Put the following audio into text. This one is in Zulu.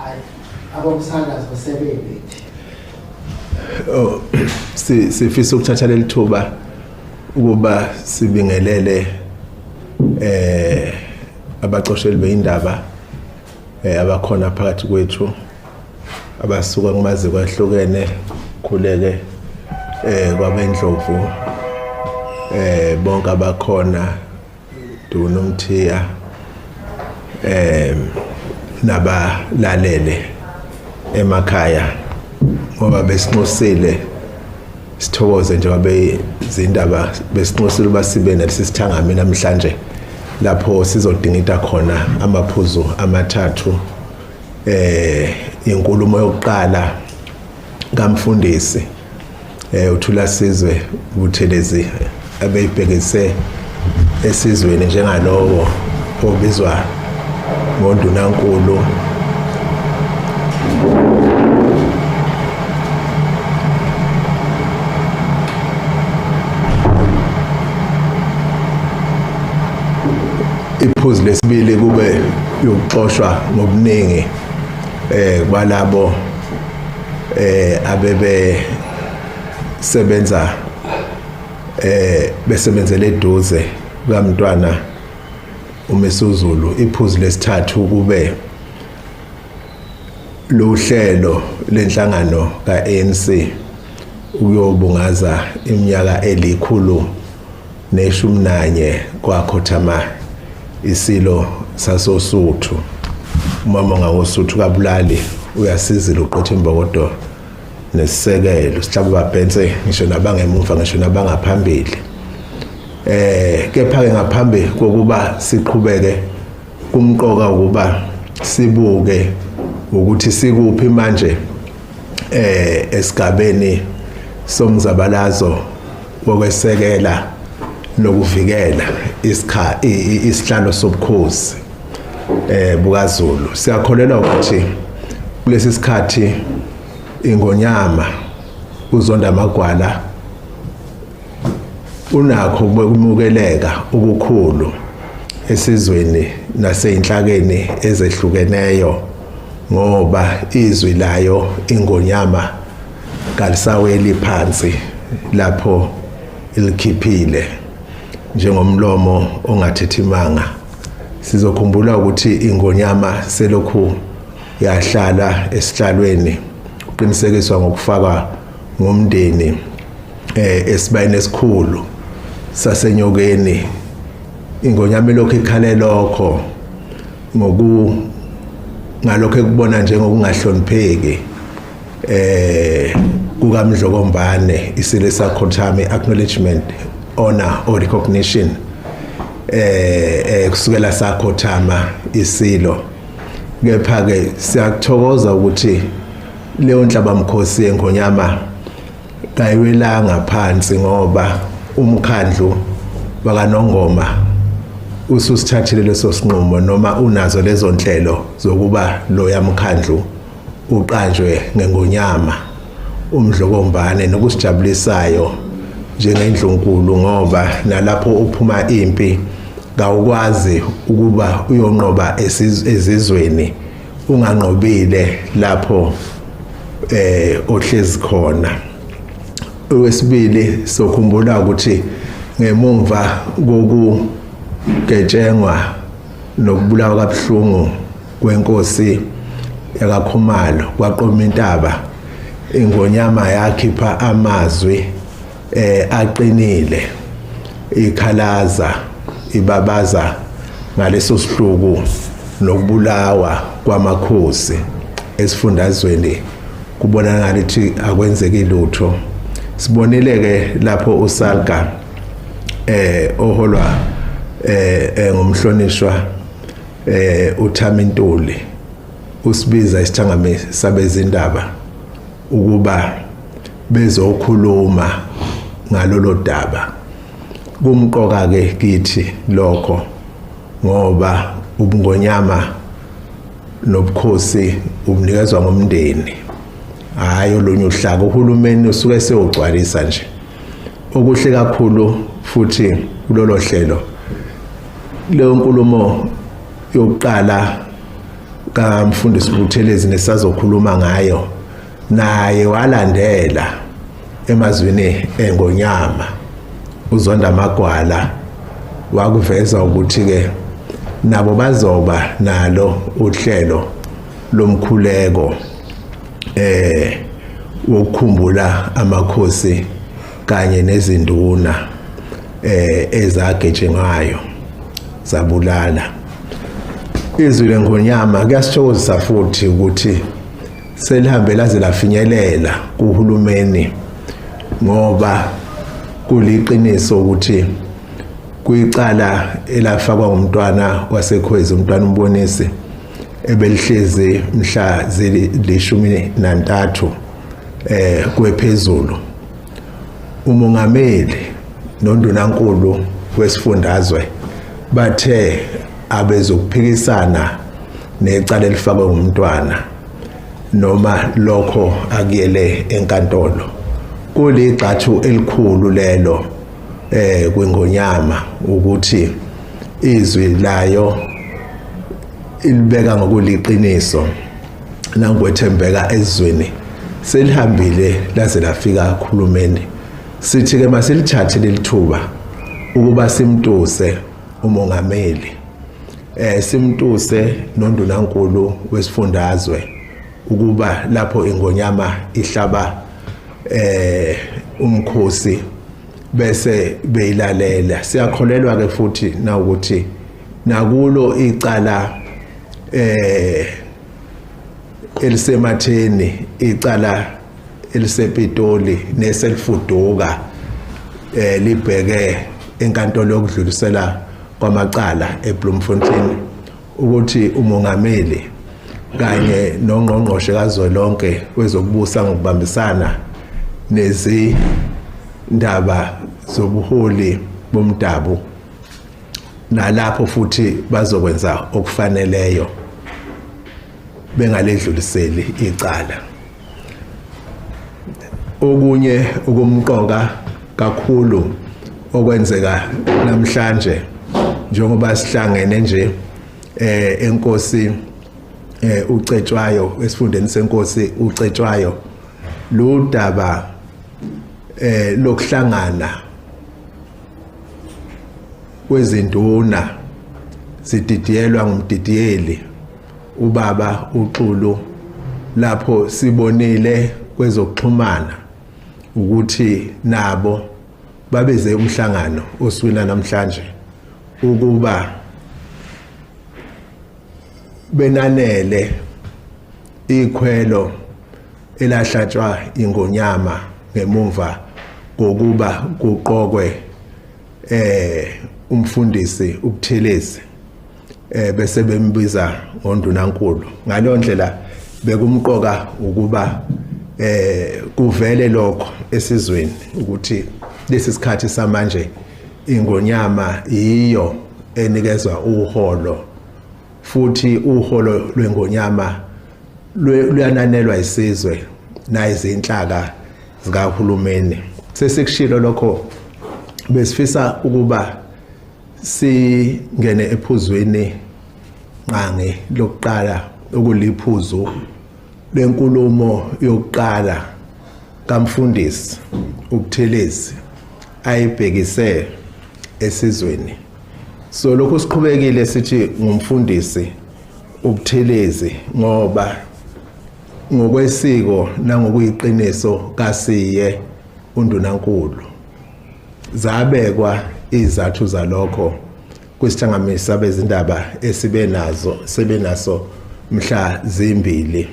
Hayi, abomsakazo sebebethi. Oh, sifisa ukuthatha leli thuba ukuba sibingelele abacosheli beindaba abakhona phakathi kwethu abasuka kumaziko ahlukene, khuleke kwabendlovu, bonke abakhona, Dunomthiya, nabalalele emakhaya, ngoba besinxusile, sithokoze njengoba bezindaba besinxusile uba sibe nalesi sithangami namhlanje lapho sizodingida khona amaphuzu amathathu. Inkulumo yokuqala kamfundisi uThulasizwe Buthelezi abeyibhekise esizweni njengalowo obizwa ngondunankulu Iphuzu lesibili kube yokuxoshwa ngobuningi kwalabo abebe sebenza besebenzele eduze kukamntwana uMisuzulu. Iphuzu lesithathu kube luhlelo lenhlangano ka-ANC ukuyobungaza iminyaka 111 kwakhothama isilo sasoSuthu. Umama ngawosuthu kabulali uyasizila uqotha imbokodo nesisekelo sihlaba babhense ngisho nabangemuva ngisho nabangaphambili. Kepha ke ngaphambi kokuba siqhubeke kumqoka ukuba sibuke ukuthi sikuphi manje esigabeni somzabalazo wokwesekela nokuvikela isihlalo sobukhosi bukaZulu. Siyakholelwa ukuthi kulesi sikhathi ingonyama uZonda Amagwala unakho ukumukeleka okukhulu esizweni naseyinhlakeni ezehlukeneyo, ngoba izwi layo ingonyama kalisaweli phansi lapho ilikhiphile njengomlomo ongathethimanga. Sizokhumbula ukuthi ingonyama selokhu yahlala esihlalweni kuqinisekiswa ngokufakwa ngumndeni esibayeni esikhulu sasenyokeni. Ingonyama ilokhu ikhale lokho ngoku ngalokho ekubona njengokungahlonipheki kukaMdlokombane, isilo sakhothama acknowledgement, honor or recognition kusukela sakhothama isilo. Kepha ke siyakuthokoza ukuthi leyo nhlabamkhosi yengonyama kayiwelanga phansi, ngoba umkhandlu wakaNongoma ususithathile leso sinqumo noma unazo lezo nhlelo zokuba loya mkhandlu uqanjwe ngengonyama uMdlokombane, nokusijabulisayo njengendlunkulu, ngoba nalapho uphuma impi kawukwazi ukuba uyonqoba ezizweni unganqobile lapho ohlezi khona. Okwesibili, sokhumbula ukuthi ngemumva kokugetshengwa nokubulawa kabuhlungu kwenkosi yakaKhumalo kwaqoma intaba, ingonyama yakhipha amazwi aqinile ikhalaza ibabaza ngaleso sihluku nokubulawa kwamakhosi esifundazweni, kubonakala ukuthi akwenzeki lutho. Sibonile ke lapho uSalga oholwa ngumhlonishwa uThami Ntuli usibiza isithangami sabezindaba ukuba bezokhuluma ngalolo daba. Kumqoka ke kithi lokho, ngoba ubungonyama nobukhosi ubunikezwa ngomndeni, hayi olunye uhlaka. Uhulumeni usuke sewugcwalisa nje. Okuhle kakhulu futhi kulolo hlelo, leyo nkulumo yokuqala kaMfundisi Buthelezi nesazokhuluma ngayo, naye walandela emazwini engonyama uZonda Magwala, wakuveza ukuthi ke nabo bazoba nalo uhlelo lomkhuleko wokukhumbula amakhosi kanye nezinduna ezagejengayo zabulala. Izwi lengonyama kuyasithokozisa futhi ukuthi selihambe laze lafinyelela kuhulumeni, ngoba kuliqiniso ukuthi kuyicala elafakwa ngumntwana waseKhwezi, umntwana uMbonisi, ebelihlezi mhla zili-13 kwephezulu. Umongameli nondunankulu wesifundazwe bathe abezokuphikisana necala elifakwe ngumntwana noma lokho akuyele enkantolo. Kuligxathu elikhulu lelo kwingonyama ukuthi izwi layo ilibeka ngokuliqiniso nangokwethembeka ezweni selihambile laze lafika kuhulumeni. Sithi ke masilithathe lelithuba ukuba simtuse umongameli, simtuse nondunankulu wesifundazwe ukuba lapho ingonyama ihlaba umkhosi bese beyilalela. Siyakholelwa ke futhi na ukuthi nakulo icala elisematheni, icala elisePitoli neselifuduka libheke enkantolo yokudlulisela kwamacala eBloemfontein, ukuthi umongameli kanye nongqongqoshe kazwelonke wezokubusa ngokubambisana nezindaba zobuholi bomdabu nalapho futhi bazokwenza okufaneleyo bengaledluliseli icala. Okunye okumqoka kakhulu okwenzeka namhlanje njengoba sihlangene nje enkosi uCetshwayo, esifundeni senkosi uCetshwayo, ludaba lokuhlangana kwezinduna zididiyelwa ngumdidiyeli ubaba uXulu, lapho sibonile kwezokuxhumana ukuthi nabo babeze umhlangano osukwini namhlanje ukuba benanele ikhwelo elahlatshwa ingonyama ngemumva kokuba kuqokwe umfundisi uButhelezi, bese bembiza ngondunankulu. Ngaleyo ndlela bekumqoka ukuba kuvele lokho esizweni ukuthi lesi sikhathi samanje ingonyama yiyo enikezwa uholo, futhi uholo lwengonyama luyananelwa isizwe nayizinhlaka zikahulumeni. Sesikushilo lokho, besifisa ukuba singene ephuzwini nqangi lokuqala, okuliphuzu lenkulumo yokuqala kamfundisi uButhelezi ayibhekise esizweni. So lokhu siqhubekile sithi ngumfundisi uButhelezi ngoba ngokwesiko nangokuyiqiniso kasiye undunankulu. Zabekwa izathu zalokho kwisihlangamisi sabezindaba esibe nazo sebenaso mhla zimbili.